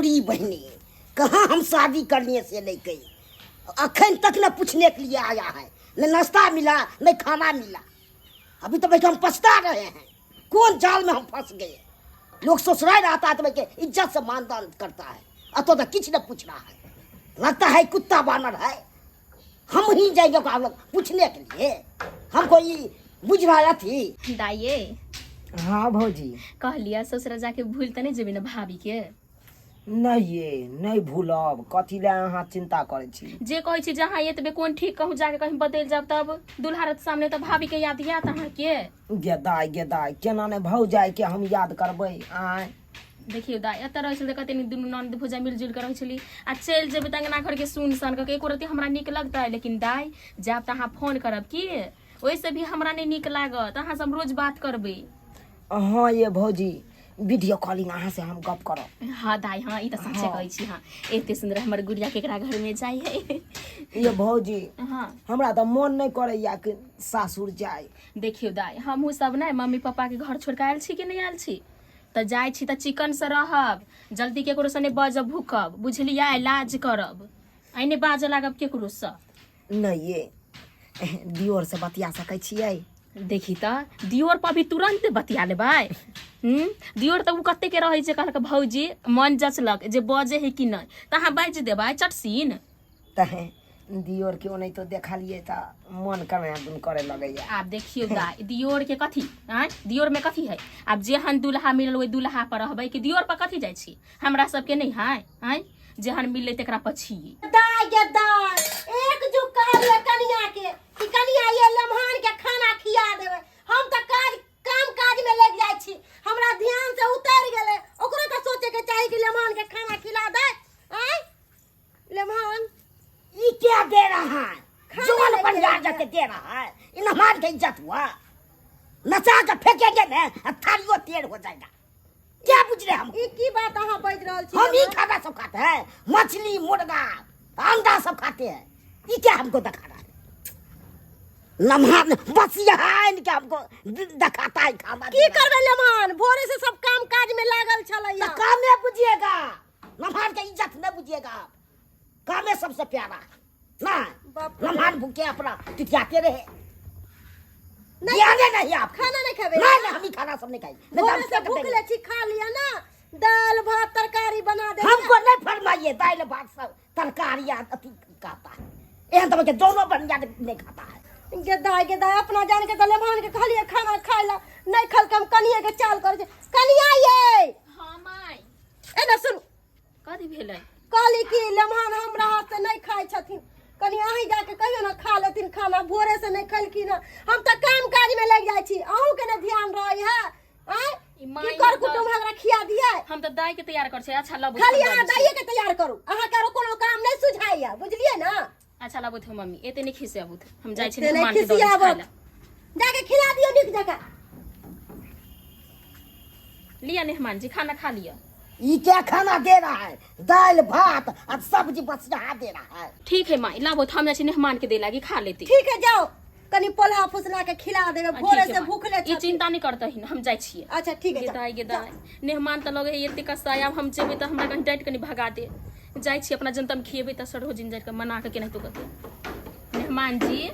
तोरी बहनी कहाँ हम शादी करने से नहीं गई, अखन तक न पूछने के लिए आया है, न नाश्ता मिला न खाना मिला। अभी तो भाई हम पछता रहे हैं, कौन जाल में हम फंस गए। लोग ससुराल आता है तो भाई के इज्जत से मानदान करता है, अतो तो किछ न पूछ रहा है, लगता है कुत्ता बानर है। हम ही जाएंगे आप लोग पूछने के लिए, हमको ये बुझ रहा थी। दाइये। हाँ भौजी। कहलिया ससुरा जाके भूल तऽ नहि जेबै ने भाभी के? नहि ये, नहि भूलब, कथी लए अहाँ चिंता करै छी? जे कहै छी जहाँ एतबे कोन ठीक, कहूँ जाके कहीं बदलि जाब तब दुल्हा रहत सामने तऽ भाभी के याद आयत अहाँके। गे दाइ, गे दाइ, केना नहि भौजाइ के हम याद करबै? आँय देखियौ दाइ, एतऽ रहै छलै तऽ कते नीक दुनू ननद भौजाइ मिलजुलि कऽ रहै छली, आ चलि जेबै तऽ अंगना घरके सुन सान कऽ के एको रत्ती हमरा नीक लगतै? लेकिन दाइ, जायब तऽ अहाँ फोन करब की, ओहिसँ भी हमरा नहि नीक लागत। अहाँसँ हम रोज बात करबै। हाँ ये भौजी, वीडियो कॉलिंग अहाँ से हम गप करब। हाँ दाइ, हाँ, ई तऽ सच्चे कहै छी। हाँ, एते सुन्दर हमर गुड़िया केकरा घरमे जाइ है? ये भौजी। हाँ। हमरा तऽ मन नहि करैया कि सासुर जाय। देखियौ दाइ, हमहूँ सब ने मम्मी पापाके घर छोड़ि कऽ आयल छी कि नहि आयल छी? तऽ जाइ छी तऽ चिकनसँ रहब, जल्दी केकरोसँ नहि बाजब भूकब, बुझलियै? लाज करब, आइ नहि बाजऽ लागब केकरोसँ। नहि ये, दियोर से बतिया सकै छियै? देखी तऽ दियोर पर भी तुरंत बतिया लेबै। दियोर तऽ ओ कते के रहै छै, कहलक भौजी मन जचलक जे बजे है कि नहि, तऽ अहाँ बाजि देबै चटसीन। तऽ दियोर के ओनाहितो देखलियै तऽ मन केना दुन करे लगैया। आब देखियौ दाइ, दियोर के कथी? आँय, दियोर में कथी है? आब जेहन दुल्हा मिलल ओहि दुल्हा पर रहबै कि दियोर पर कथी जाइ छी? हमरा सबके नहि है। आँय, जेहन मिललै तेकरा पर छियै। दाय गे दाय, एक जुग कहलियै कनिया के कि कनिया ये लम्हान के खाना खिया देबै, हम तऽ काज काम काज में लग जाइ छी, हमरा ध्यान से उतर गेलै। ओकरो तऽ सोचे के चाही कि लम्हान के खाना खिला दे। आँय लेमहान, ये क्या दे रहा है? खाना जोन लेके बनिहार आया। जाके दे रहा है, इन हमार के इज्जत हुआ, नचा के फेंकेंगे ने आ थालियों टेढ़ हो जाएगा। क्या बुझ रहे हम? ई की बात अहाँ बाजि रहल छी? हम ही लेमहान? खाना सब खाते हैं, मछली मुर्गा अंडा सब खाते हैं, ये क्या हमको दिखा रहा है? लम्हा बस यहाँ इनके हमको दिखाता है खाना। की करबै लेमहान, भोरे से सब काम काज में लागल छलै। तो कामे बुझिएगा, लम्हान के इज्जत नहीं बुझिएगा आप, कामे सबसे प्यारा है ना। बाप रे। लम्हान भूखे अपना टिटियाते रहे। नहीं। ध्यान नहीं आप खाना नहीं खेबै? नहीं नहीं, हम ही खाना सब नहीं खाई, नहीं तो हम भोरे से फेंक भूख देंगे। ले छी, खा लिया ना, दाल भात तरकारी बना दे। हमको नहीं फरमाइए, दाल भात सब तरकारी अथी खाता है, एहन तो के दोनों बढ़िया नहीं खाता है। गे दाय, गे दाय, अपना जान के तऽ लेमहान के कहलियै खाना खाय ला, नहीं खलक, हम कनिये के चाल करै छै। कनिया ये। हाँ माय। एना सुन। कथी भेलै? कहली कि लेमहान हमरा हाथ से नहीं खाइ छथिन, कनि अहीं जाके कहियो ने खा लेथिन खाना, भोरे से नहीं खलखिन हँ। हम तऽ काम काज में लागि जाइ छी, अहूँ के ने ध्यान रहै है? आँय, ई की माय कर तऽ- कुटुम हमरा खिया दियै? हम तऽ दाइ के तैयार कर छै। अच्छा लबो। खाली अहाँ दाइये के तैयार करू, अहाँके आरो कोनो काम नहीं सुझाइया, बुझलियै ना? अच्छा लबो थे मम्मी, एते नहीं खिसियाबू, हम जाइ छी एते नहि मेहमान के दऽ दै छी खिसियाबत। खाय लए। जाके खिला दियौ नीक जकाँ। लिअ मेहमान जी, खाना खा लिअ। ये क्या खाना दे रहा है? दाल भात और सब्जी बस यहाँ दे रहा है। ठीक है माई, लाबो, हम जाइ छी मेहमान के दे लागी, खा लेती। ठीक है, जाओ, कनि पोल्हा फुसला के खिला देबै, हाँ, भोरे ठीक है से माई। भूखले ई छथिन। चिंता नहीं करतहिन, हम जाइ छियै। अच्छा ठीक है, गे जाओ। दाइ, गे दाइ, मेहमान तऽ लगे है एते कसाय, आब हम जेबै तऽ हमरा कहीं डाँटि कनि भगा दे। जाइ छी अपना जनतम खिएबै तऽ सरोजिन जाके मना के केनाहितो कऽ के। मेहमान जी,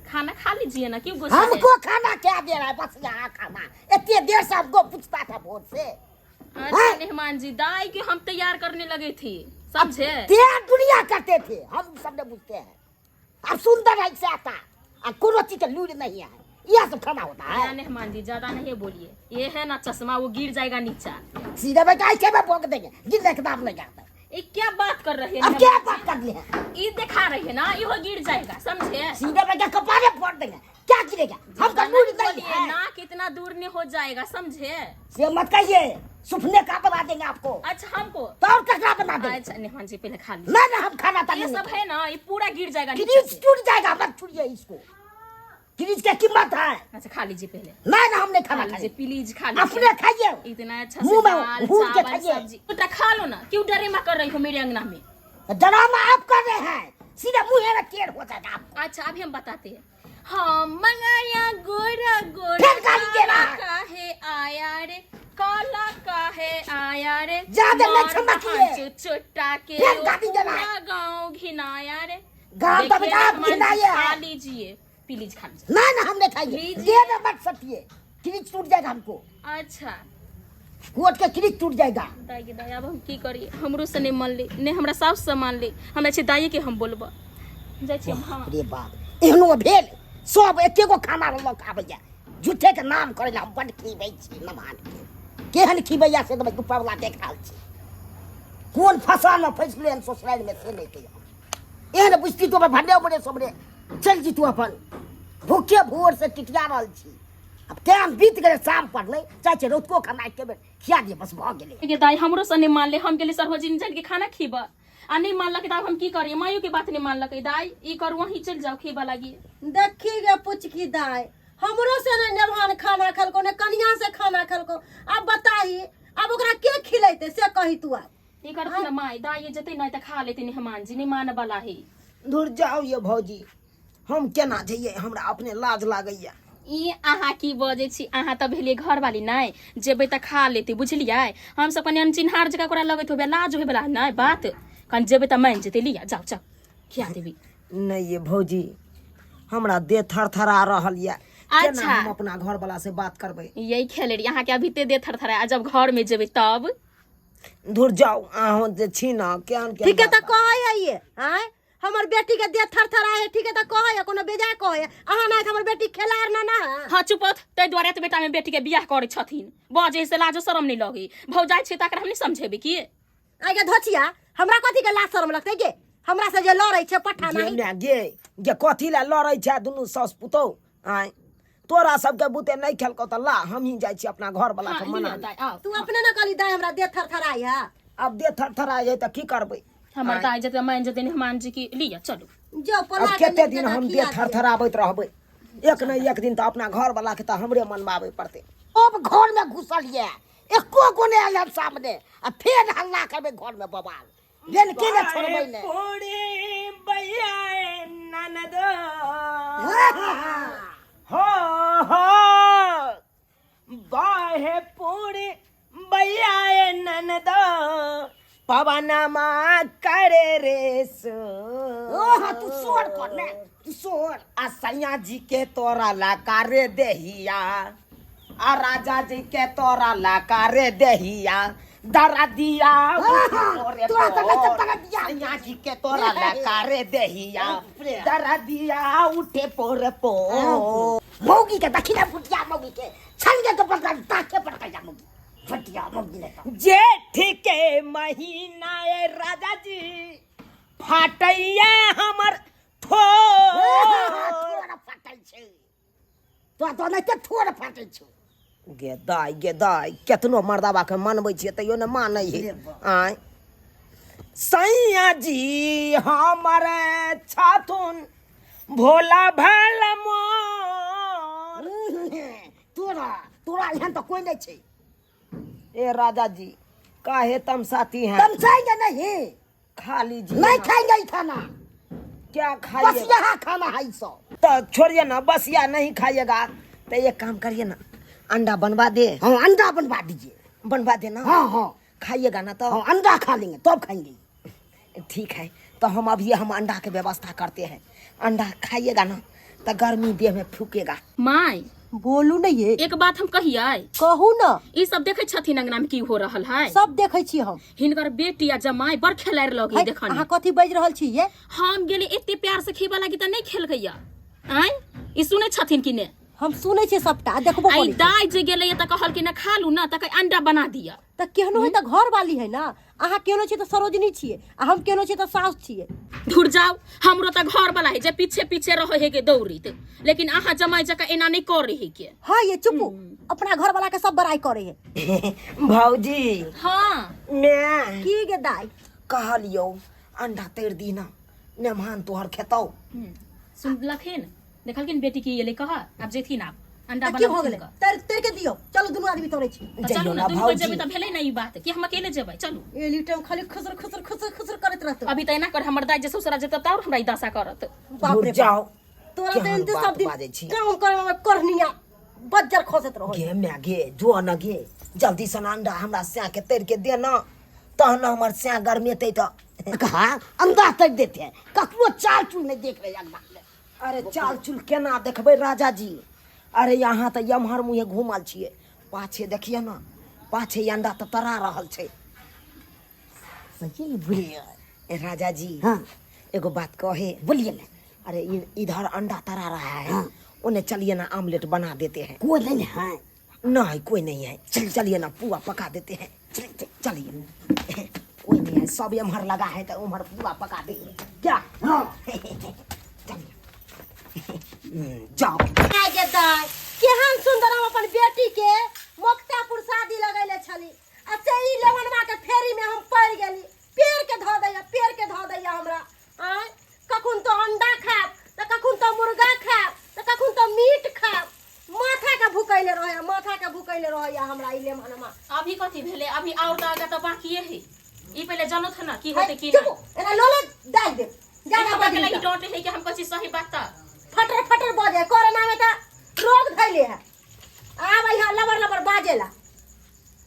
खाना खा लीजिए ना, क्यों गुस्सा है? हमको खाना क्या दे रहा है? बस यहाँ खाना इतने देर से हमको पूछता था भोर से। अच्छा हाँ? मेहमान जी, दाई के हम तैयार करने लगे थे, समझे? तैयार दुनिया करते थे, हम सब ने बुझते हैं। अब सुंदर है से आता और कोनो चीज के लूर नहीं है, यह सब खाना होता है। ना मेहमान जी, ज्यादा नहीं बोलिए, ये है ना चश्मा, वो गिर जाएगा नीचा। सीधे में ऐसे में भोग देंगे, गिरने के दाम नहीं आता। ये क्या बात कर रहे हैं अब क्या मेहमान जी? बात कर रहे हैं? ये दिखा रही है ना, ये गिर जाएगा, समझे? सीधे में क्या कपारे फोड़ देंगे, क्या गिरेगा? हमको ज्यादा लूर नहीं नहीं बोलिए है ना, कितना दूर नहीं हो जाएगा, समझे? से मत कहिए, सुपने का बना देंगे आपको। अच्छा हमको तो और ककरा बना देंगे? अच्छा मेहमान जी, पहले खा लीजिए। ना ना, हम खाना था ये नहीं। सब है ना, ये पूरा गिर जाएगा नीचे फ्रिज से। टूट जाएगा, मत छुड़िए इसको, फ्रिज का कीमत है। अच्छा खा लीजिए पहले। ना ना, हमने खा खाना लीजिए खाया। प्लीज, खा लीजिए। अपने खाइए। इतना अच्छा मुंह से में दाल भून के चावल खाइए। सब्जी बेटा खा लो ना, क्यों डरे मा कर रही हो मेरे अंगना में? ड्रामा आप कर रहे हैं, सीधा मुंह में टेढ़ हो जाएगा आपको। अच्छा अभी हम बताते हैं। हाँ मंगाया गोरा गोरा फिर गाली दे रहा है। काहे आया रे, काला काहे आया रे जा दे, मार लक्षण बाकी है। चुट्टा के फिर ओ गाली देना है। पूरा गांव घिनाया रे। गाँव तो देखिए बेटा ना, घिनाया खा है। लीजिए प्लीज, खा लीजिए। ना ना, हम नहीं खाएंगे। लीजिए। दे दे मत सटिए, क्रीज टूट जाएगा हमको। अच्छा। कोट के क्रीज टूट जाएगा। दाई के दाई, अब हम की करिए? हमरो से नहीं मानली, नहीं हमरा साउस से मानली, हमरा छै दाई के हम बोलबो जाइ छी हम। हाँ। रे बाप, एहनो भेल सब एके गो खाना लऽ कऽ आबैया झूठे के नाम करै लए। हम बड्ड खीबै छी नमान के, केहन खीबैया से तऽ ऊपरवला देख रहल छी। कोन फसामे फँसलै हन ससुरारिमे से नहि कहियो। एहन बुझती तो भन्ने उमरे सोमरे चलि जितू अपन। भूखे भोर से टिटिया रहल छी, अब टाइम बीत गेलै, शाम पड़लै, चाहै छै रौतको खाना एके बेर खिया दिअ, बस भऽ गेलै। गे दाई, हमरो से नहीं मानले। हम गेली सरहोजिनी जन के खाना खीबा आ नहीं मानलक, तऽ आब हम की करिए? माइयो के बात नहीं मानलक। दाई, ई करू, वहीं चलि जाओ खीबा लागी। देखी गे पुचकी दाई, हमरो से ने नेभान खाना खेलको, ने कनिया से खाना खेलको। अब बताही, अब ओकरा के खिलेते से कही तू आब। ई करथिन ना माई, दाई जेतै नहीं तऽ खा लेतै मेहमान जी, नहीं मानऽ वाला है। धुर जाओ ये भौजी, हम केना जइयै? हमरा अपने लाज लागैया। ई अहाँ की बजै छी? अहाँ तऽ भेलियै घरवाली, नहि जेबै तऽ खा लेतै, बुझलियै? हमसब कनि अनचिन्हार जकाँ ओकरा लगैत होबै, लाज होय वला नहि बात। कनि जेबै तऽ मानि जेतै। लिअ, जाउ जाउ, खिया देबै। नहि ये भौजी, हमरा देह थरथरा रहल यऽ। केना अच्छा। हम अपना घर वाला से बात करबै? यही खेले रही अहाँके, अभी ते देह थरथरा, आ जब घर में जेबै तब? धुर जाउ, अहाँ जे छी ने केहन केहन ठीक है बात। तऽ कहै है आँय, हमर बेटी के देह थरथरा है, ठीक है तऽ कहै है, कोनो बेजाय कहै है? अहाँ नहीं हमर बेटी खेलार ना ना है। हाँ, चुप होत। ताहि दुआरे तऽ बेटा में बेटी के बियाह करै छथिन। बजै से लाजो शरम नहीं लगे। भौजाइ छै तकरा हम नहीं समझेबै की? आइ गे धोचिया, हमरा कथी के लाज शरम लगतै गे? हमरा से जे लड़ै छै पट्ठा गे नहीं। माय गे, गे कथी लए लड़ै छै दुनू साउस पुतोहु? आँय, तोरा सबके बुते नहि खेलकौ तऽ ला, हमही जाइ छी अपना घर वाला के हाँ, मना लिअ दाइ, आउ। तू अपने ने कहली दाइ हमरा देह थरथराइ है। अब देह थरथराइ है तऽ की करबै? हमर दाइ जते मान जते हनुमान जी की, लिअ चलू। जो अब पोला के कते नीक दिन जकाँ हम खिया देह दिअ। थरथराबैत रहबै? एक ने एक दिन तऽ अपना घर वाला के तऽ हमरे मनबाबै पड़तै। अब घर में घुसल ये एको गो नहि आयल सामने आ फेर हल्ला करबै घर में बवाल लेन के ने छोड़बै ने। पूरी बैया ननद हो हो बाहे पूरी बैया ननद पवनमा करे रे सो। ओ हाँ, तू शोर कर ने, तू शोर। आ सैया जी के तोरा ला कारे देहिया, आ राजा जी के तोरा ला कारे देहिया दरा दिया। तोरा तऽ नहि तऽ दरा दिया। सैया जी के तोरा ला कारे देहिया दरा दिया उठे पोर पो। मौगी के दक्षिणा फुटिया, मौगी के छलगे के पकड़ ताके पटका जा मौगी फटिया मौगी ने तो। जेठ के महीना ए राजा जी फाटैया हमर थोर। थोड़ा फाटल छै तो तो नहि तऽ थोड़ा फाटल छौ। गे दाइ, गे दाइ, केतनो मर्दाबा के मनबै छियै तैयो ने मानै है। आँय सैया जी हमर छथुन भोला भाला मोर। तोरा तोरा एहन तऽ कोइ नहि छै। ए राजा जी, काहे तमसाती हैं? तमसाएंगे नहीं। खा लीजिए। नहीं खाएंगे ई खाना। क्या खाइए? बस यहाँ खाना है ई सब। तो छोड़िए ना, बस या नहीं खाइएगा तो एक काम करिए ना, अंडा बनवा दे। हाँ, अंडा बनवा दीजिए। बनवा देना। हाँ हाँ। खाइएगा ना तो? हाँ, अंडा खा लेंगे तब खाएंगे। ठीक है, तो हम अभी हम अंडा के व्यवस्था करते हैं। अंडा खाइएगा ना तो गर्मी देह में फूकेगा। माय। बोलू ने ये। एक बात हम कहियै? कहू न। ई सब देखै छथिन अंगना में की हो रहल है? सब देखै छी हम। हिनकर बेटी आ जमाई बड़ खेलाड़ लगे। है, देखनी। अहाँ कथी बाजि रहल छी ये? हम गेली एते प्यार से खेबा लागी तऽ नहि खेलकैया। आँय, ई सुनै छथिन कि ने? हम सुनै छियै सबटा आ देखबो आई करै छी। दाइ जे गेलै तऽ कहलखिन ना खा लू ना, तऽ कहै अंडा बना दिअ। तऽ केहनो है तऽ घर वाली है ना। अहाँ केहनो छियै तऽ सरोजनी छियै आ हम केहनो छियै तऽ साउस छियै। धुर जाओ, हमरो तऽ घर वाला है जे पीछे पीछे रहे है के दौड़ित, लेकिन अहाँ जमाई जकाँ एना नहीं करे है के। हाँ ये चुपू, अपना घर वाला के सब बड़ाई करे है। भौजी। हाँ। मैं की गे दाई? कहलियौ अंडा तैर दी ना, मेहमान तोहर खेतौ। सुनलखिन, देखलखिन बेटी की एलै कह, आब जेथिन आब अंडा तऽ की भऽ बनाबथिन गेलै? कऽ। तर तर के दियौ, चलू दुनू आदमी तोड़ै छी। तऽ जइयौ चलू ना ने दुनू कोइ भौजी। जेबै तऽ भेलै ने ई बात कि हम अकेले जेबै? चलू। एली टाइम खाली खुसर खुसर खुसर खुसर करैत रहतौ। अभी तऽ एना कर, हमर दाइ जे ससुरा जेतै तऽ और हमरा ई दशा करत। बाप धुर रे बाप। जाओ। तोरा तऽ केहन एनते बात सब दिन बाजै छी। काम करे में करनिया बज्जर खसैत रहै गे माय गे जो न गे जल्दी सन अंडा हमरा सैं के तैर के दे न तहन हमर सैं गरमेतै तऽ कहा अंडा तर देते हैं ककरो चाल चूल नहीं देख रहे अंडा में। अरे चाल चूल केना देखबै राजा जी अरे यहाँ तऽ एम्हर मुँहे घूमल छियै पाछे देखिए न पाछे अंडा तऽ तरा रहल छै सही में बोलिए ए राजा जी हाँ। एगो बात कहे बोलिए ना अरे इधर अंडा तरा रहा है हाँ। उन्हें चलिए ना आमलेट बना देते हैं कोई नहीं है नहीं कोई नहीं है चल चलिए ना पुआ पका देते हैं चलिए कोई नहीं है सब एम्हर लगा है तो उम्हर पुआ पका देंगे क्या हाँ चलिए जाओ आइ गे दाइ केहन सुंदर हम अपन बेटी के मोक्तापुर शादी लगैले छली आ से ई लेवनवा के फेरी में हम पड़ गेली पेड़ के धऽ दैया पेड़ के धऽ दैया हमरा आँय कखन तो अंडा खायब तऽ कखन तो मुर्गा खायब तऽ कखन तो मीट खायब माथा के भुकैले रहैया माथा के भुकैले रहैया हमरा ई लेमनमा अभी कथी भेलै अभी और तऽ आगा तऽ बाकिए है ई पहिले जनत है ना की होते की चुप ना एना लोलो डाल दे ज्यादा हमरा के बजली लगी तऽ। डांटे है कि हम कहै छी सही बात तऽ फटर फटर बजे कोरोना में तऽ रोग धैले है आबै है लबर लबर बाजेला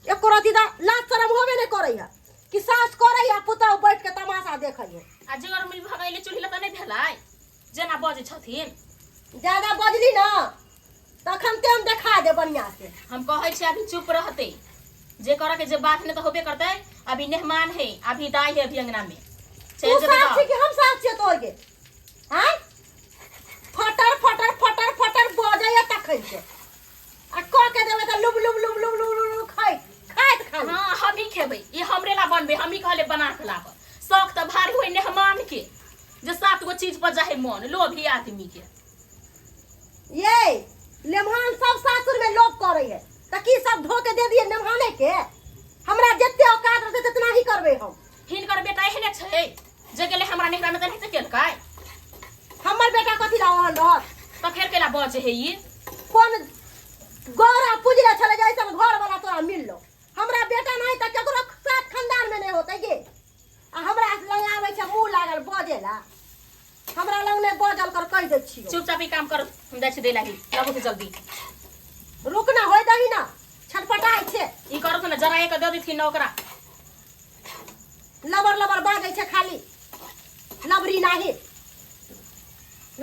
एको रति तऽ लाज शरम होबे नहि करै है कि सास करै है पुतहु बैठ के तमाशा देखै है आ जर मिल भगैले चूल्ही लऽ तऽ नहि भेलै जेना बजै छथिन ज्यादा बजली ना तखन ते हम देखा दे बढ़िया से हम कहै छी अभी चुप रहते जे करऽ के जे बात नहि तऽ होबे करतै अभी मेहमान है अभी दाई है अभी अंगना में तू चलि जेतै साफ छी तऽ कि हम साफ छियै तोहर के आँय फटर फटर फटर फटर बजैया तखन से आ कऽ के देबै तऽ लुब लुब लुब लुब लुब लुब लुब खाइ खाइत खाली हाँ हम ही खेबै ई हमरे ला बनबै हम ही कहले बना के लाब शौक तऽ भारी होय मेहमान के जे सात गो चीज पर जाहे मन लोभी आदमी के ये लेमहान सब सासुर में लोभ करे है तऽ की सब धो के दे दिए मेहमाने के हमरा जते औकात रहते तितना ही करबै हम हिनकर बेटा एहने छै जे गेलै हमरा नैहरा में तऽ नहि केलकै हमर बेटा कथी ला ओहन रहत तऽ फेर केला बजे है ई कोन गौरा पुजले छले जे ऐसन घर वाला तोरा मिललो हमरा बेटा नहीं तऽ केकरो साथ खानदान में नहीं होते गे आ हमरा लग आबै छै मुंह लागल बजेला हमरा लग नहि बजल कर कहि दै छियौ चुपचाप ई काम कर हम जाइ छी दै लागी लगू तो जल्दी रुक ना होय दही ना छटपटाइ छै ई करू ने जरा के दऽ देथिन ने ओकरा लबर लबर बाजै छै खाली लबरी नाही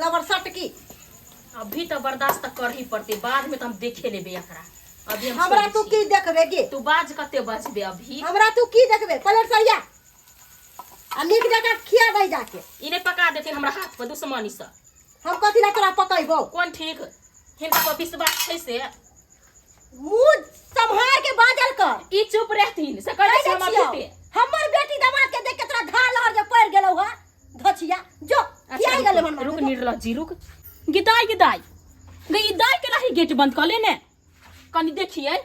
लबर सटकी अभी तो बर्दाश्त तऽ करही पड़तै बाद में तऽ हम देखे लेबै एकरा अभी हम हमरा छोड़ै तू छी। की देखबे गे तू बाज कते बजबे अभी हमरा तू की देखबे पलट सरिया आ नीक जकाँ खिया दही जाके ई नहि पका देथिन हमरा हाथ पर दुश्मनी से हम कथी ला तोरा पकैबौ कोन ठीक हिनका पर विश्वास छै से मुंह सम्हार के बाजल कर ई चुप रहथिन से कह दै कहै छी हम छियौ, अभी हमर बेटी दामाद के देख के तोरा धार लहर जे पड़ि गेलौ हँ धचिया जो अच्छा किया गेलै रुक, मन रुक निर्लज्जी रुक गिदाई गिदाई गई ई दाई के लाही गेट बंद कऽ ले ने कनी देखिए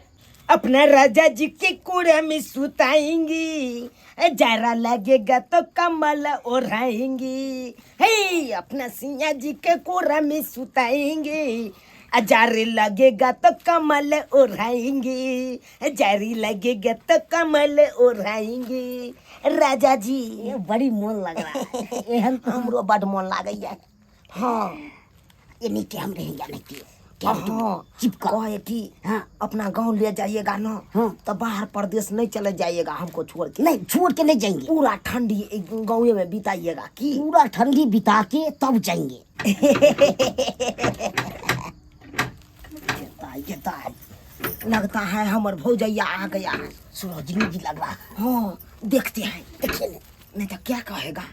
अपना राजा जी के कोड़े में सुताएंगी जरा लगेगा तो कमल ओढ़ाएंगी हे अपना सिया जी के कोरा में सुताएंगे जारी लगेगा तो कमल ओढ़ाएंगे जारी लगेगा तो कमल ओढ़ाएंगे राजा जी ये बड़ी मोन लग रहा है एहन हमरो बड मन लागैया हाँ ये नहीं के हम रहेंगे नहीं के क्या हाँ चिपका कहे कि हाँ। अपना गांव ले जाइएगा ना हाँ। तो बाहर प्रदेश नहीं चले जाइएगा हमको छोड़ के नहीं छोड़ के नहीं जाएंगे पूरा ठंडी गाँव में बिताइएगा की पूरा ठंडी बिता के तब जाएंगे ये दाई लगता है हमर भौजैया आ गया है सरोजनी जी लग रहा है हाँ देखते हैं देखिए ना नहीं तो क्या कहेगा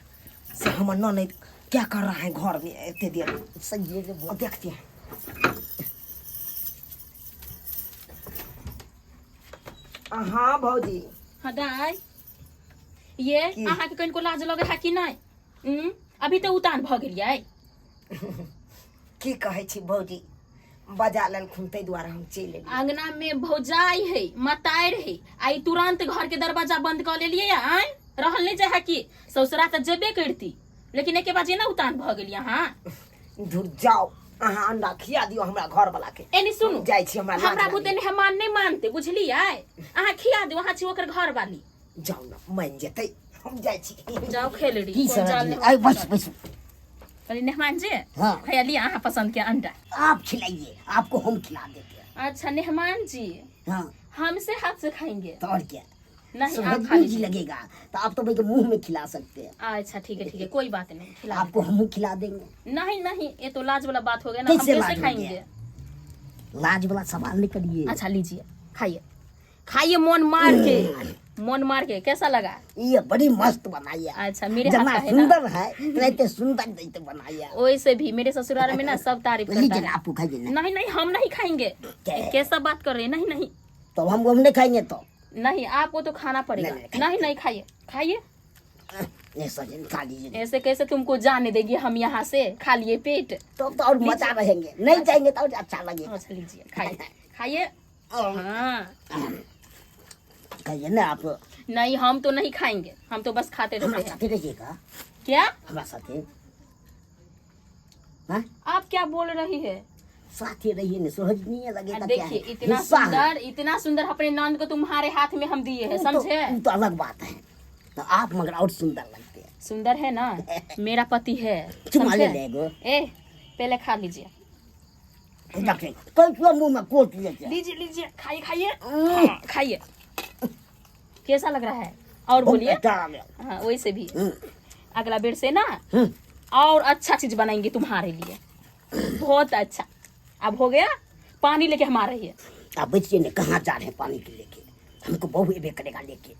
से हमर ननद क्या कर रहा है घर में इतने देर सही है और देखते हैं हाँ भौजी हाँ दाई ये की? अहाँके कनिको लाज लगे है कि नहि अभी तऽ उतान भऽ गेलियै की कहै छी भौजी बजा लेलखुन ताहि दुआरे हम चलि एलियै अंगना में भौजाई है मतार है आई तुरंत घर के दरवाजा बंद कऽ लेलियै आय रहल नहि जाइ है कि ससुरा तऽ जेबे करती लेकिन एके बाजे ना उतान भऽ गेलियै अहाँ धुर जाओ अहाँ अंडा खिया दियौ हमरा घर वाला के एनी सुनू जाइ छी हमरा लाज हमरा बुते लागैए। मेहमान नहि मानते बुझलियै अहाँ खिया दियौ अहाँ छी ओकर घर वाली जाउ ने मानि जेतै हम जाइ छी जाओ खेलड़ी की कोन जाल सरोजनी नहि अरे बस बस कहली मेहमान जी हाँ। भैया लिअ अहाँ पसंद के अंडा आप खिलाइए आपको हम खिला देते हैं अच्छा मेहमान जी, हाँ। हमसे हाथ से खाएंगे? तो और क्या। नहीं, आप खा सुरजनी जी लीजिए। लगेगा तो आप तो भाई के मुंह में खिला सकते हैं। अच्छा ठीक है, ठीक है, कोई बात नहीं, खिला आपको हम खिला देंगे। नहीं नहीं, ये तो लाज वाला बात हो गया ना, हम कैसे कैसे लाज हो खाएंगे? गया? लाज वाला सवाल नहीं करिए। अच्छा लीजिए, खाइए खाइए, मन मार के, मन मार के। कैसा लगा? ये बड़ी मस्त बनाई है। अच्छा मेरे हाथ जितना का है ना? सुंदर है रहते सुंदर देते बनाई है। वैसे भी मेरे ससुराल में ना सब तारीफ करता लीजिए है। ना, आपको खाइए ना। नहीं नहीं, हम नहीं खाएंगे। क्या? कैसा बात कर रहे हैं? नहीं नहीं। तो हम नहीं खाएंगे तो? नहीं, आपको तो खाना पड़ेगा। नहीं, नहीं, नहीं नहीं, खाइए खाइए। नहीं सजन, खा लीजिए। ऐसे कैसे तुमको जाने देगी हम यहाँ से? खा लिए पेट तो और मजा रहेंगे, नहीं जाएंगे तो और अच्छा लगेगा। अच्छा लीजिए, खाइए खाइए। हाँ खाइए ना आप। नहीं, हम तो नहीं खाएंगे, हम तो बस खाते हमारा रहते हैं। साथे रहिएगा। क्या? हमारा साथे? हाँ? आप क्या बोल रही है? साथे रहिए ना, सहज नहीं लगेगा क्या देखिए है? इतना हिस्सा है। सुंदर, इतना सुंदर अपने नंद को तुम्हारे हाथ में हम दिए हैं, वो तो- समझे? वो तो अलग बात है, तो आप मगर और सुंदर लगते हैं। सुंदर है ना, मेरा पति है, चुमा ले समझे? लेगो। ए पहले खा लीजिए। देखिए, कैसे मुंह में कोट लेते हैं। लीजिए लीजिए, खाइए खाइए, हाँ, खाइए। कैसा लग रहा है? और बहुत बोलिए। अच्छा लग रहा है। हाँ वैसे भी अगला बेर से ना हम्म। और अच्छा चीज बनाएंगे तुम्हारे लिए, बहुत अच्छा। अब हो गया, पानी लेके हम आ रही है। आप बचिए ना, कहाँ जा रहे हैं पानी के लेके? हमको बहु एबे करेगा लेके।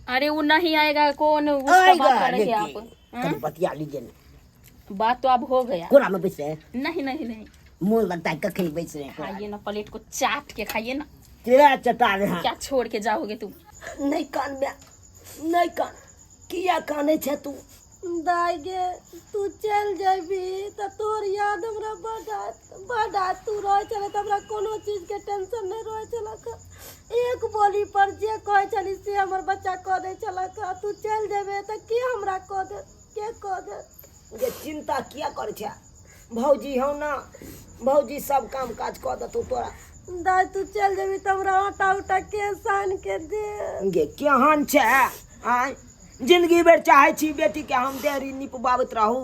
अरे वो नहीं आएगा, कौन उसका आएगा बात कर रही है लेके। आप? हाँ? कभी बतिया लीजिए ना। बात तो अब हो गया। कोरा में बैठ रहे हैं? नहीं नहीं नहीं। मोन लगता है कखन बैठ रहे हैं कोरा में। खाइए ना, प्लेट को चाट के खाइए ना। तेरा चटा रहे हैं। क्या छोड़ के जाओगे तुम? नहीं कान में, नहीं कान, किया काने छे तू? दाई गे, तू चल जेबी त तोर याद हमरा बड आयत, बड आयत। तू रहे छले त हमरा कोनो चीज के टेंशन नहीं रहे छलक। एक बोली पर जे कहे छली से हमर बच्चा कह दै छलक। तू चल जेबे त के हमरा कह देत, के कह देत? गे चिंता किया करे छे? भौजी हौ ना, भौजी सब काम काज कह देतौ तोरा। दाई तू चल जेबी त हमरा आटा उटा के सान के दे। गे केहन छे आय? जिंदगी भरि चाहे छी बेटी के हम देहरी निपबाबैत रहू।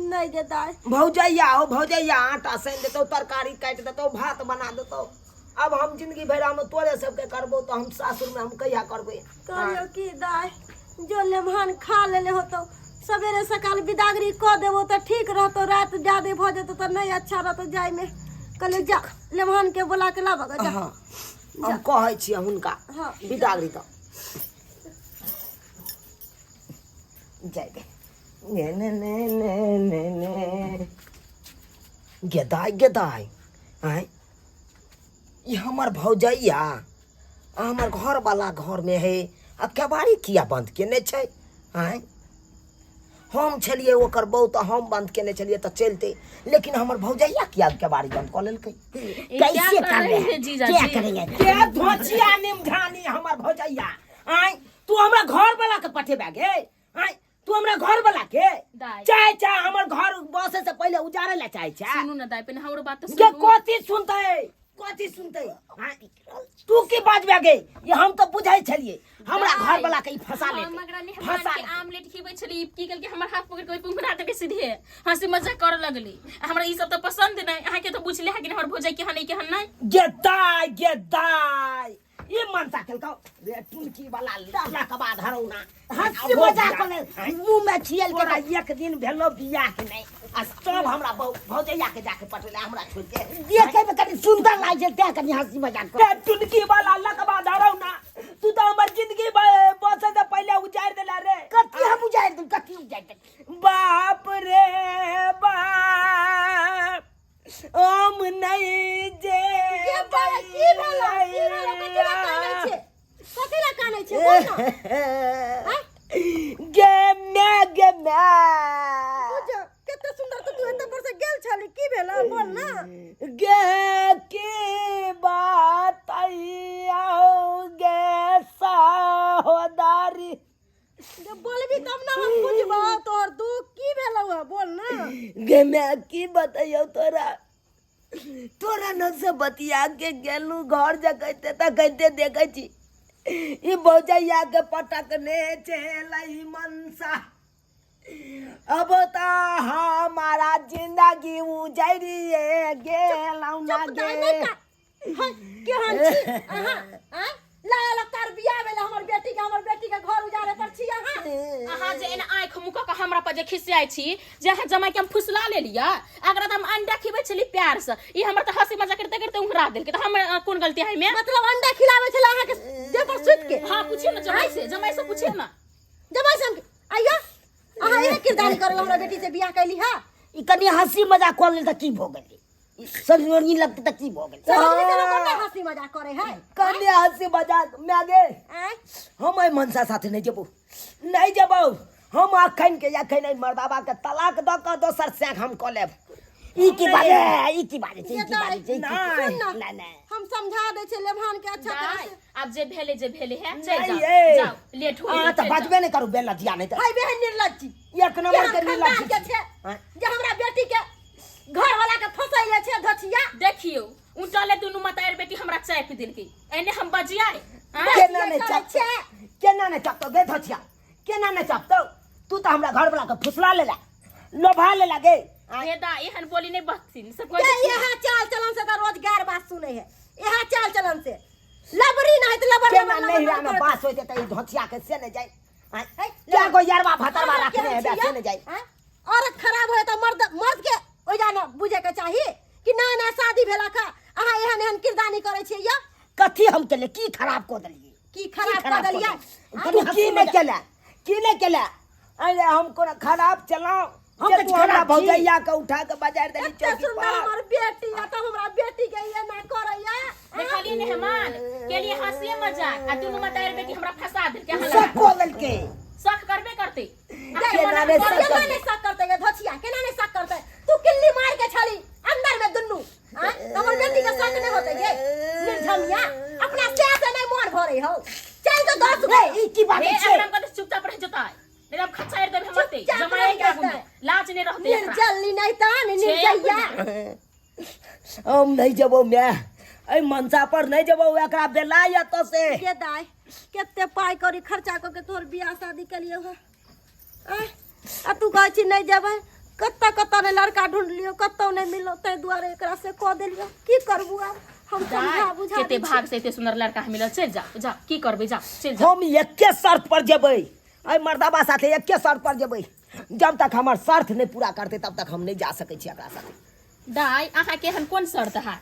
नहीं गे दाई। भौजैया हो, भौजैया आटा सानि देतौ, तरकारी काटि देतौ, भात बना देतौ। अब हम जिंदगी भरि हम तोरे सबके करबो तो हम सासुर में हम कहिया करबै? कहलियौ कि दाई जो लेमहान खा लेले होतौ, सवेरे सकाल बिदागरी कऽ देबो तऽ ठीक रहतौ, रात ज्यादे भऽ जेतौ तऽ नहीं अच्छा रहतौ जायमे। कहलियौ जा लेमहान के बोला के लाबऽ गे, जा। हाँ, हम कहै छियै हुनका। हाँ। बिदागरी तऽ जाय दे। ने ने ने ने ने ने गेदाय गेदाय, आँय ई हमर भौजैया आ हमर घरवाला घर में है आ केबाड़ी किया बंद केने छै? आँय हम छलियै ओकर बहू तऽ हम बंद केने छलियै तऽ चलतै, लेकिन हमर भौजैया किया केबाड़ी बंद कऽ लेलकै? ये क्या कैसे कर कर रहे रहे हैं हैं जीजा क्या जी? करेंगे? के धोचिया निमघानी हमर भौजैया, आँय तू हमरा घर वाला के पठेबे गे? आँय तू हमरा घर वाला के दाइ। चाहे चाहे हमर घर बसे से पहिले उजाड़े ला चाहे छै? सुनू ना दाइ, पहिने हमरो बात तो गे सुनू। कथी सुनतै, कथी सुनतै? आँय तू की बाजबे गे? ये हम तऽ बुझै छलियै हमरा दाइ, घर वाला के ई फंसा हम लेतै, एकरा मेहमान फंसा के आमलेट खिबै छली, की केलकै हमर हाथ पकड़ के ओहि पुंगरा देलकै, सीधे हंसी मजाक करऽ लगली। हमरा ई सब तऽ पसंद नहि, अहाँके तऽ बुझले है कि हमर भौजाई केहन अइ केहन नहि। गे दाइ गे दाइ, ई मनसा केलकौ रे टुनकी वाला लड़ला के बाद हरौना। हंसी मजाक करे मुंह में छियल के। तोरा एक दिन भेलो बियाह के नहि आ सब हमरा भौजैया के जाके पटेला, हमरा छोड़ के। देखे में कनी सुंदर लागे छै तें कनी हंसी मजाक कर। रे टुनकी वाला लकबा धरौना, तू तऽ हमर जिंदगी बसे से पहिले उजाड़ि देला रे। कथी हम उजाड़ि देब, कथी उजाड़ि देब? बाप रे बाप, हम नहीं जे के बाबा, की भेलो, की भेलो? कथी ला कानै छै, कथी ला कानै छै, बोल ना। आँय? गे मैं गे मैं बुझ कते सुंदर तऽ तू एते पर से गेल छली, की भेलो बोल ना। गे की बात गे सहोदारी, जब बोलबी तब ना हम बुझबो तोहर दुख की भेलौ है, बोल ना। गे मैं की बतैयौ तोरा, तोरा न से बतिया के गेलू घर जकैते तकैते देखै छी ई भौजैया के पटकने छलै मनसा। अब तऽ हमारा जिंदगी उजरिए गेलौ ना चुप दाइ, गे। नहीं का हय, केहन छी अहाँ आँय लाया लतार बियाह भेलै हमर बेटी के, हमर बेटी के घर उजाड़े पर छी अहाँ। अहाँ जे एना आँखि मुँह कऽ कऽ हमरा पर जे खिसियाइ छी जे अहाँ जमाई के हम फुसला लेलियै, अगर तऽ हम अंडा खिबै छली प्यार से, ई हमर तऽ हंसी मजाक करते करते उंघरा देलकै, तऽ हमर कोन गलती है एहिमे? मतलब अंडा खिलाबै छलै अहाँके देह पर सुति के? हाँ, पूछिए ना जमाई से, जमाई से पूछिए ना। जमाई से हम आइयो अहाँ इहे किरदानी करल हमरा बेटी से बियाह कैली हा? ई कनि हंसी मजाक कऽ लेल तऽ की भऽ गेलै? सजमनि लगतै तऽ की भऽ गेलै? सजमनि से लोक ओते हंसी मजाक करे है? कने हंसी मजाक माय गे। आँय? हम एहि मनसा साथे नहि जेबौ, नहि जेबौ हम। अखन के अखन एहि मर्दाबा के तलाक दऽ कऽ दोसर सैख हम कऽ लेब। ई की बाजे, ई की बाजे छै, ई की बाजे छै? ई की- नहि। सुन ना, नहि नहि, हम समझा दै छियै लेभान के अच्छा तरह दाइ से। आब जे भेले जे भेले है, चलि नहि, जाओ। ए। जाओ, लेट हो अहाँ गेल, तऽ चलि जाओ। बजबे नहि करू बेलजिया, नहि तऽ हाय बहन निर्लज्जी, एक नंबर के केहन निर्लज्ज खानदान के छै आँय? जे हमरा बेटी के घर वाला के फंसैले छै धचिया। देखियौ, उठले दुनू मतार बेटी हमरा चापि देलकै, एने हम बजियाए आँय? केना नहि करै चापतौ छै? केना नहि चापतौ गे धचिया, केना नहि चापतौ? तू तऽ हमरा घरवला के फुसला लेला, लोभा लेला गे। आँय? हे दा, एहन बोली नहि बजथिन से कोई। ये यहाँ चाल चलन से तऽ रोज गार बात सुनै है, यहाँ चाल चलन से लबरी नहीं तऽ लबर केना लबर लबर नैहरा में लबर। बास होइत तऽ ई धचिया के से नहि जाय? आँय? है, क्या गो यारवा भतरवा अहाँ रखने केहन हेबे छियै? से नहि जाय? आँय? औरत खराब होय तऽ मर्द, मर्द के ओहि ना बुझे के चाही कि ना ना शादी भेला का अहाँ एहन एहन किरदानी करै छियै यौ? कथी हम केलियै? की खराब कऽ देलियै? की खराब खराब कऽ देलियै? कऽ तू की नहि केला, की नहि केला? अरे हम कोनो खराब चलाऊ हम जे तऽ तू हमरा खराब छी। भौजैया के उठा के बाजार देली एते चौकी सुंदर पर। हमर बेटी आ तब हमरा बेटी के एना करैया? देखलियै मेहमान के लिए हंसी मजाक आ दुनू मतार बेटी हमरा फंसा देलकै अहाँ सब लगा। कऽ देलकै। शक करबे करतै। केना नहि शक केना करतै? नहि शक करतै गे धोछिया, केना नहि शक करतै? तू किल्ली मार के छली अंदर में दुनू आँय, तऽ हमर बेटी के शक नहि होतै गे? निर्झमिया अपना से से नहि मोन भरै हौ, चल तो 10 गो। ई की बात हे छै? एकरा कते चुपचाप रह जतै, नहीं हम खचाइर देबै हमर ते चुपचाप जमाए रहि के आगू में जेतै। लाज नहि रहतै एकरा। निर्जल्ली नहि तऽ निर्जैया। हम नहि जेबौ माय, एहि मनसा पर नहि जेबौ, एकरा बेला एतऽ से। गे दाय, कते पाइ कौड़ी खर्चा कऽ के तोहर बियाह शादी केलियौ हँ आँय, आ तू कहै छी नहि जेबै? कतऽ कतऽ ने लड़का ढूँढलियौ, कतौ नहि मिललो, ताहि दुआरे एकरा से कऽ देलियौ। की करबू आब हम? समझा दाइ, बुझा कते दै छी। भाग से एते सुंदर लड़का मिलल, चलि जाओ, जाओ, की करबै, जाओ, चलि जाओ। हम एके शर्त पर जेबै एहि मर्दाबा साथे, एके शर्त पर जेबै। जब तक हमर शर्त नहि पूरा करतै तब तक हम नहि जा सकै छी एकरा साथे। दाइ, अहाँ के एहन कोन शर्त है?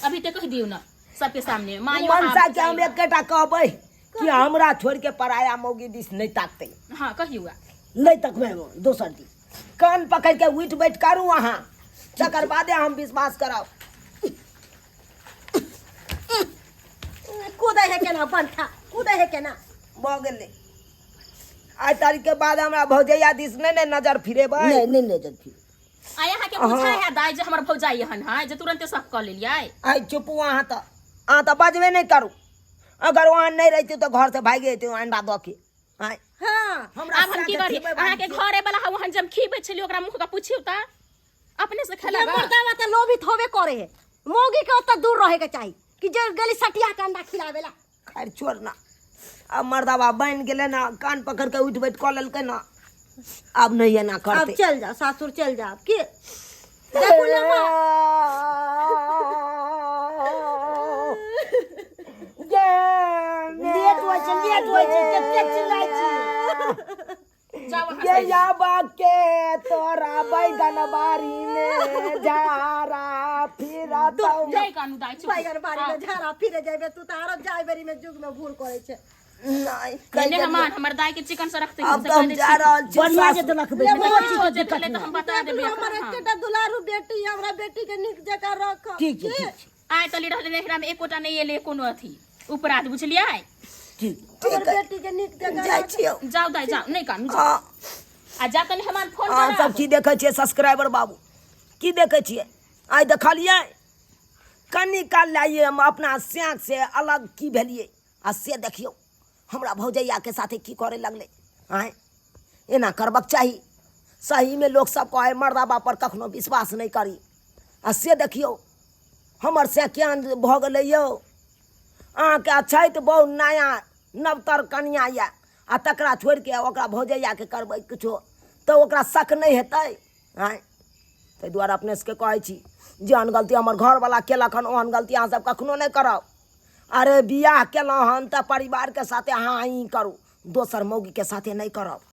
अभी तऽ कहि दियौ ने सबके सामने माइयो। मनसा के हम एकेटा कहबै कि हमरा छोड़ि के पराया मौगी दिस नहि ताकतै। हाँ, कहियौ। नहि तकबै हम दोसर दिन। कान पकड़ि के उठि बैठ करू अहाँ, तकर बादे हम विश्वास करब। कूदै है केना बंठा, कूदै है केना? भऽ गेलै, आइ तारीख के बाद हमरा भौजैया दिस नहि ने नजर फिरेबै। नहि नहि नहि जल्दी आ अहाँ के बुझाय है दाइ जे हमर भौजाई एहन है जे तुरंते सब कऽ लेलियै? आइ चुपू अहाँ तऽ, अहाँ तऽ बजबे नहि करू। अगर वहाँ नहि रहितै तऽ घर से भागि जैतै अंडा दऽ के। आँय? हाँ। हमरा आब हम की साथे करी? खिबै अहाँ के बाली। घरे वाला वहन जब खीबै छलियै, ओकरा मुँह के पुछियौ तऽ अपने से ये खेलक। मर्दावा तऽ लोभित होबे करे है, मौगी के ओतऽ दूर रहे के चाही कि जे गेली सटिया के अंडा खिलावेला। खैर छोड़ ना, आब मर्दाबा बनि गेलै ना, कान पकड़ के उठि बैठ कऽ लेलकै ना, आब नहि एना अब करतै। चल जा सासुर, चल जा। की देखू ले माँ। लेट होइ छै, लेट होइ छै, कते चिल्लाइ छी? जाओ अहाँ ये से। याबा के तोरा बैगन बारी में झारा फिरतौ। नहि कानू दाइ, चुप। बैगन बाड़ी में झाड़ा फिरे जेबे तू तऽ आरो जाय बेरी में जुग में भूर करे छै। नहि नहि मेहमान, हमर दाइ के चिकन से रखते। आब तऽ हम जा रहल छी बढ़िआँ जे सासुर। देलक बेटी, जे कोनो चीजके भेलै दिक्कत तऽ नहि। हम बता देखलू देबै हमर एकरा, हाँ। एकेटा दुलारू बेटी, हमरा बेटी के नीक जकाँ रख। ठीक छै, ठीक छै। आइ तली रहलै नैहरा में एकोटा नहि एलै कोनो अथी उपराध, बुझलियै? ठीक। हमर ठीक है। बेटी के नीक जकाँ जाइ रख। छियौ। जाउ दाइ, जाउ, नहि कानू, जाउ। हँ। आ जा तनी मेहमान फोन अहाँ करब। सब की देखै छियै सब्सक्राइबर बाबू, की देखै छियै? आइ देखलियै कनि काल लाइए हम अपना स्याक से अलग की भेलियै, आ से देखियौ हमरा भौजैयाके साथे की करे लगलै। आँय, एना करबक चाही? सहीमे लोकसभ कहै मर्दाबा पर कखनो विश्वास नहि करी, आ से देखियौ हमर से केहन भऽ गेलै यौ। अहाँके अछैत बहु नया नवतर कनिआँ यए, आ तकरा छोड़ि कऽ ओकरा भौजैयाके करबै किछो तऽ ओकरा शक नहि हेतै? आँय, ताहि दुआरे अपने सबके कहै छी, जेहन गलती हमर घरवला केलक हन ओहन गलती अहाँ सब कखनो नहि करब। अरे बियाह केलहुँ हन तऽ परिवारके साथे अहाँ ई करू, दोसर मौगीके साथे नहि करब।